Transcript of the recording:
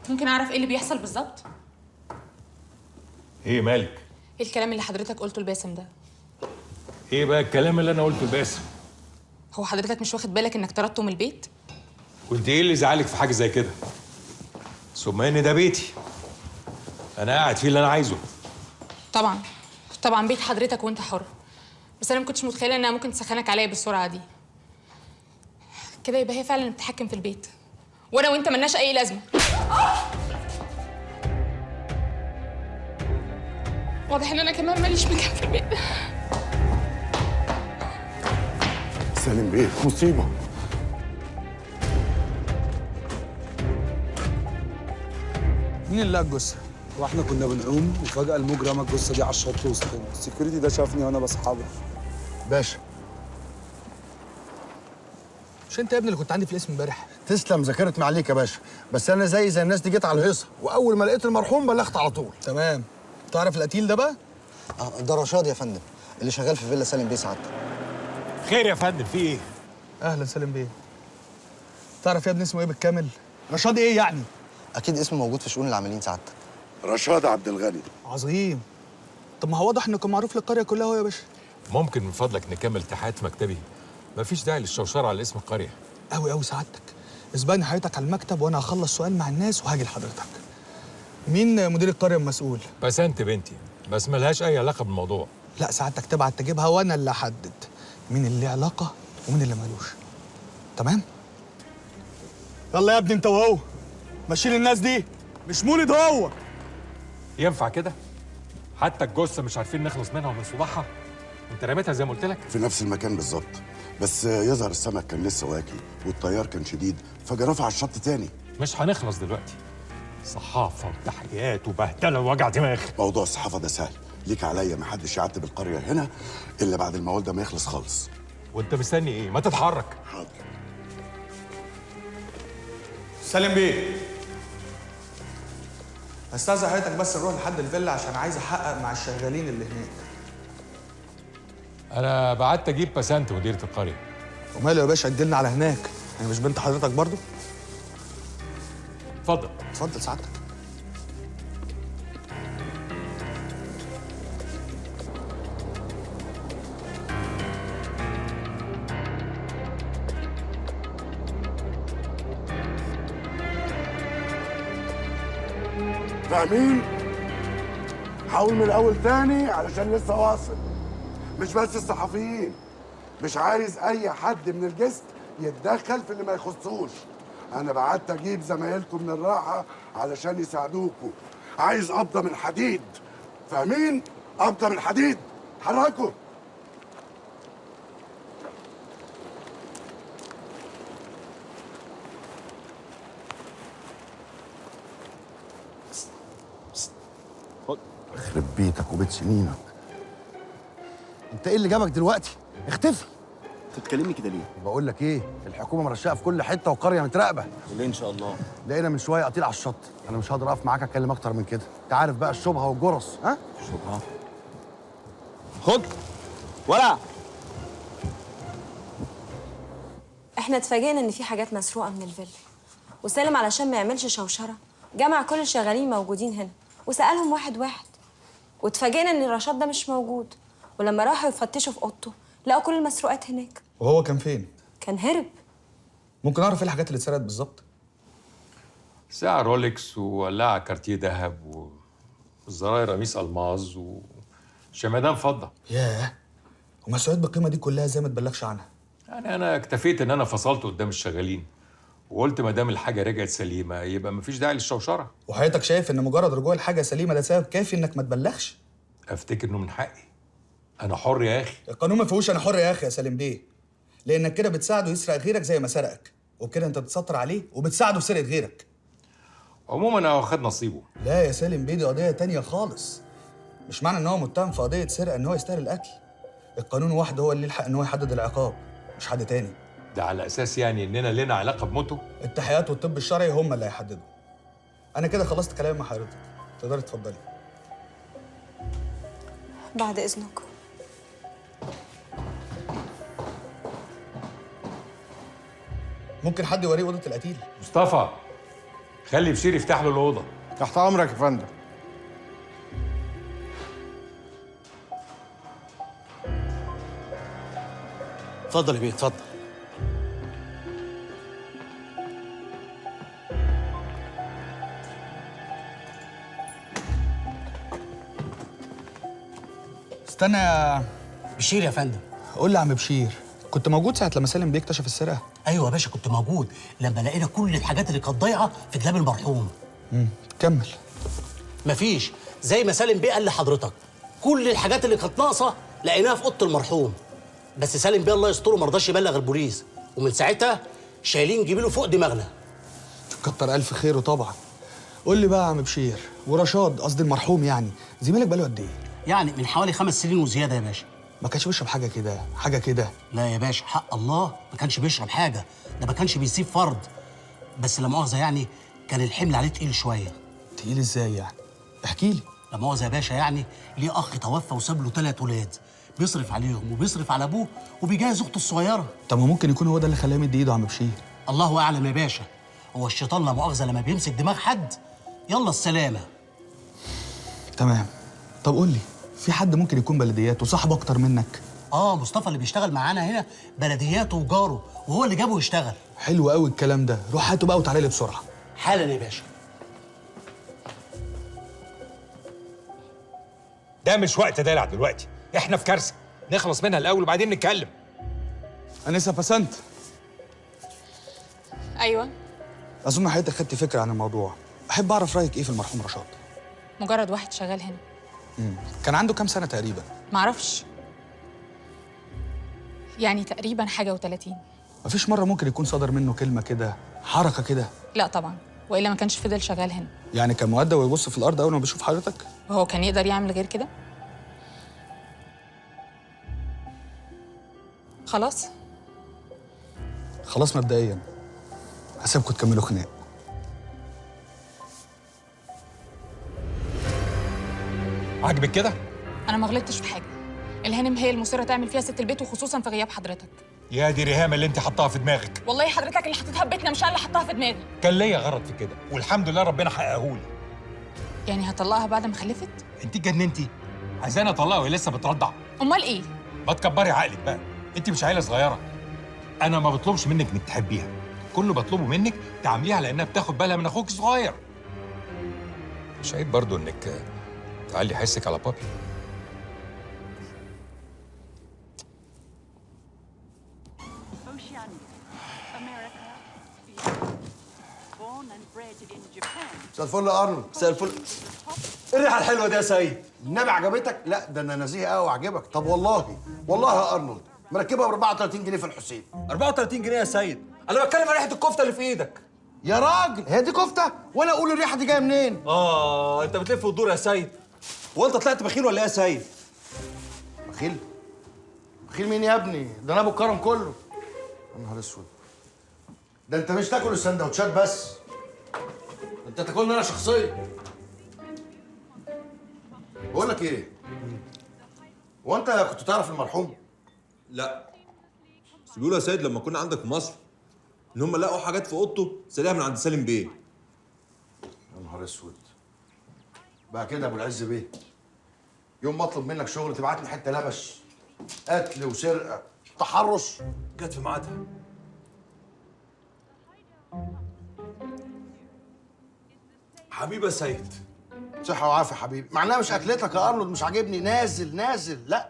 ممكن اعرف ايه اللي بيحصل بالظبط؟ ايه مالك؟ ايه الكلام اللي حضرتك قلته لباسم ده؟ ايه بقى الكلام اللي انا قلته لباسم؟ هو حضرتك مش واخد بالك انك طردته من البيت؟ وانت ايه اللي زعلك في حاجة زي كده؟ ثم ان ده بيتي، انا قاعد فيه اللي انا عايزه. طبعا طبعا بيت حضرتك وانت حر، بس انا ما كنتش متخيله انها ممكن تسخنك عليا بالسرعة دي كده. يبقى هي فعلا بتتحكم في البيت، وانا وانت ملناش اي لازمه. واضح ان انا كمان ماليش مكان في البيت. سالم بيه مصيبة. مين اللي لقى الجثة؟ واحنا كنا بنعوم وفجأة الموج رمى الجثة دي على الشط وسطنا، ال security ده شافني وانا بسحبها. باشا مش انت يا ابني اللي كنت عندي في الاسم امبارح؟ تسلم، ذاكرت معليك يا باشا، بس انا زي الناس دي جيت على الهيصه، واول ما لقيت المرحوم بلغت على طول. تمام. تعرف القتيل ده بقى؟ ده رشاد يا فندم، اللي شغال في فيلا سالم بيه سعادتك. خير يا فندم، في ايه؟ اهلا سالم بيه. تعرف يا ابني اسمه ايه بالكامل؟ رشاد ايه يعني؟ اكيد اسمه موجود في شؤون العاملين سعادتك. رشاد عبد الغني. عظيم. طب ما هو واضح انه كان معروف للقريه كلها هو يا باشا. ممكن من فضلك نكمل تحقيقات في مكتبي؟ مفيش داعي للشوشره على اسم القرية. قوي قوي سعادتك. اسبقني حضرتك على المكتب وانا هخلص سؤال مع الناس وهاجي لحضرتك. مين مدير القرية المسؤول؟ بس انت بنتي، بس ملهاش اي علاقة بالموضوع. لا سعادتك تبعت تجيبها وانا اللي احدد مين اللي ليه علاقة ومين اللي مالوش. تمام؟ يلا يا ابني انت وهو، مشيل الناس دي، مش مولد هو. ينفع كده؟ حتى الجثة مش عارفين نخلص منها ومن صباحها. انت رميتها زي ما قلت لك؟ في نفس المكان بالظبط، بس يظهر السمك كان لسه واكل والتيار كان شديد فجرفه على الشط تاني. مش هنخلص دلوقتي. صحافة وتحقيقات وبهدله ووجع دماغ. موضوع الصحافة ده سهل، ليك عليا محدش يعتب القرية هنا الا بعد الموال ده ما يخلص خالص. وانت مستني ايه؟ ما تتحرك. حاضر. سالم بيه، هستأذن حضرتك بس نروح لحد الفيلا عشان عايز احقق مع الشغالين اللي هناك. انا بعت اجيب بسنت مديرة القرية. وماله يا باشا، اجلنا على هناك، انا مش بنت حضرتك برضو؟ اتفضل. اتفضل سعادتك. فاهمين؟ حاول من الاول تاني علشان لسه واصل. مش بس الصحفيين، مش عايز اي حد من الجست يتدخل في اللي ما يخصوش. انا بعت اجيب زمايلكم من الراحة علشان يساعدوكوا. عايز قبضه من حديد، فاهمين؟ قبضه من حديد. حركوا. يخرب بيتك وبيت سنينك. انت ايه اللي جابك دلوقتي؟ اختفي. انت بتكلمني كده ليه؟ بقول لك ايه، الحكومة مرشقه في كل حتة وقرية متراقبه. وليه ان شاء الله؟ لقينا من شوية قتيل على الشط. انا مش هقدر اقف معاك اتكلم اكتر من كده، انت عارف بقى الشبهة والجرس. ها؟ شبهه؟ خد ولا. احنا اتفاجئنا ان في حاجات مسروقه من الفيلا، وسالم علشان ما يعملش شوشرة جمع كل الشغالين موجودين هنا وسالهم واحد واحد، واتفاجئنا ان رشاد ده مش موجود، ولما راحوا يفتشوا في اوضته لقوا كل المسروقات هناك. وهو كان فين؟ كان هرب. ممكن اعرف ايه الحاجات اللي اتسرقت بالظبط؟ ساعة رولكس وولاعة كارتيه ذهب وزراير قميص الماظ وشمعدان فضة. ياه، ومسروقات بالقيمة دي كلها ازاي ما تبلغش عنها؟ يعني انا اكتفيت ان انا فصلته قدام الشغالين وقلت ما دام الحاجة رجعت سليمة يبقى مفيش داعي للشوشرة. وحضرتك شايف ان مجرد رجوع الحاجة سليمة ده سبب كافي انك ما تبلغش؟ افتكر انه من حقي، انا حر يا اخي. القانون ما فيهوش انا حر يا اخي يا سالم بيه، لانك كده بتساعده يسرق غيرك زي ما سرقك، وبكده انت بتسطر عليه وبتساعده في سرقه غيرك. عموما هو خد نصيبه. لا يا سالم بيه، دي قضية تانية خالص. مش معنى ان هو متهم في قضية سرقه ان هو يستاهل القتل. القانون وحده هو اللي يلحق ان هو يحدد العقاب، مش حد تاني. ده على اساس يعني اننا لنا علاقة بموته؟ التحقيقات والطب الشرعي هم اللي هيحددوا. انا كده خلصت كلامي مع حضرتك، تقدري تتفضلي. بعد اذنكم. ممكن حد يوريه اوضة القتيل؟ مصطفى. خلي بشير يفتح له الاوضة. تحت امرك يا فندم. اتفضل يا بيه، اتفضل. استنى يا بشير يا فندم. قول لي يا عم بشير، كنت موجود ساعة لما سالم بيه اكتشف السرقة؟ ايوه يا باشا كنت موجود لما لقينا كل الحاجات اللي كانت ضايعة في دولاب المرحوم. كمل. مفيش، زي ما سالم بيه قال لحضرتك، كل الحاجات اللي كانت ناقصة لقيناها في أوضة المرحوم. بس سالم بيه الله يستره ما رضاش يبلغ البوليس، ومن ساعتها شايلين جبيله فوق دماغنا. كتر ألف خيره طبعا. قول لي بقى يا عم بشير، ورشاد قصدي المرحوم يعني زميلك بقاله قد إيه؟ يعني من حوالي 5 سنين وزيادة يا باشا. ما كانش بيشرب حاجة كده، حاجة كده؟ لا يا باشا، حق الله ما كانش بيشرب حاجة، ده ما كانش بيسيب فرد. بس لا مؤاخذة يعني كان الحمل عليه تقيل شوية. تقيل إزاي يعني؟ احكي لي. لا مؤاخذة يا باشا، يعني ليه أخ توفى وساب له 3 ولاد، بيصرف عليهم وبيصرف على أبوه وبيجهز أخته الصغيرة. طب ما ممكن يكون هو ده اللي خلاه يمد إيده يا عم بشير. الله أعلم يا باشا، هو الشيطان لا مؤاخذة لما بيمسك دماغ حد يلا السلامة. تمام. طب قول لي، في حد ممكن يكون بلدياته صاحبه أكتر منك؟ آه، مصطفى اللي بيشتغل معانا هنا بلدياته وجاره، وهو اللي جابه يشتغل. حلو قوي الكلام ده، روح هاته بقى وتعالى لي بسرعة. حالا يا باشا. ده مش وقت دلع دلوقتي، احنا في كارثة، نخلص منها الأول وبعدين نتكلم. أنسة بسنت. أيوه. أظن حضرتك خدت فكرة عن الموضوع، أحب أعرف رأيك إيه في المرحوم رشاد؟ مجرد واحد شغال هنا. كان عنده كام سنة تقريبا؟ معرفش، يعني تقريبا حاجة و30. مفيش مرة ممكن يكون صدر منه كلمة كده، حركة كده؟ لا طبعا، وإلا ما كانش فضل شغال هنا. يعني كان مؤدب ويبص في الأرض أول ما بيشوف حضرتك؟ وهو كان يقدر يعمل غير كده؟ خلاص؟ خلاص مبدئيا هسيبكم تكملوا خناق. عاجبك كده؟ أنا ما غلطتش في حاجة. الهانم هي المصرة تعمل فيها ست البيت، وخصوصا في غياب حضرتك. يا دي ريهام اللي انت حطاها في دماغك. والله حضرتك اللي حطيتها في بيتنا، مش انا اللي حطاها في دماغي. كان ليا غرض في كده، والحمد لله ربنا حققهولي. يعني هطلقها بعد ما خلفت؟ انت اتجننتي؟ عايزاني اطلقها وهي لسه بترضع؟ امال ايه؟ ما تكبري عقلك بقى، انت مش عيله صغيرة. انا ما بطلبش منك انك تحبيها، كله بطلبه منك تعامليها على انها بتاخد بالها من اخوك الصغير. مش عيب برضه انك تعلي حسك على بابي؟ مساء الفل يا ارنولد. مساء الفل. ايه الريحة الحلوة دي يا سيد؟ النبي عجبتك؟ لا ده انا نزيه قوي وعجبك. طب والله والله يا ارنولد مركبها ب 34 جنيه في الحسين. 34 جنيه يا سيد؟ انا بتكلم عن ريحه الكفتة اللي في ايدك. يا راجل هي دي كفته؟ وانا اقول الريحة دي جاية منين؟ اه انت بتلف وتدور يا سيد. هو انت طلعت بخيل ولا ايه يا سيد؟ بخيل؟ بخيل مين يا ابني؟ ده انا ابو الكرم كله. يا نهار اسود، ده انت مش تاكل السندوتشات بس، انت تاكلني انا شخصيا. بقول لك ايه؟ هو انت كنت تعرف المرحوم؟ لا، بس بيقولوا يا سيد لما كنا عندك في مصر ان هم لقوا حاجات في اوضته سرقها من عند سالم بيه. يا نهار اسود، بقى كده يا ابو العز بيه يوم ما اطلب منك شغل تبعت لي حتة لبش، قتل وسرقة تحرش. جت في ميعادها. حبيبي يا سيد. صحة وعافية حبيبي، مع انها مش اكلتك يا ارنولد، مش عاجبني. نازل نازل. لا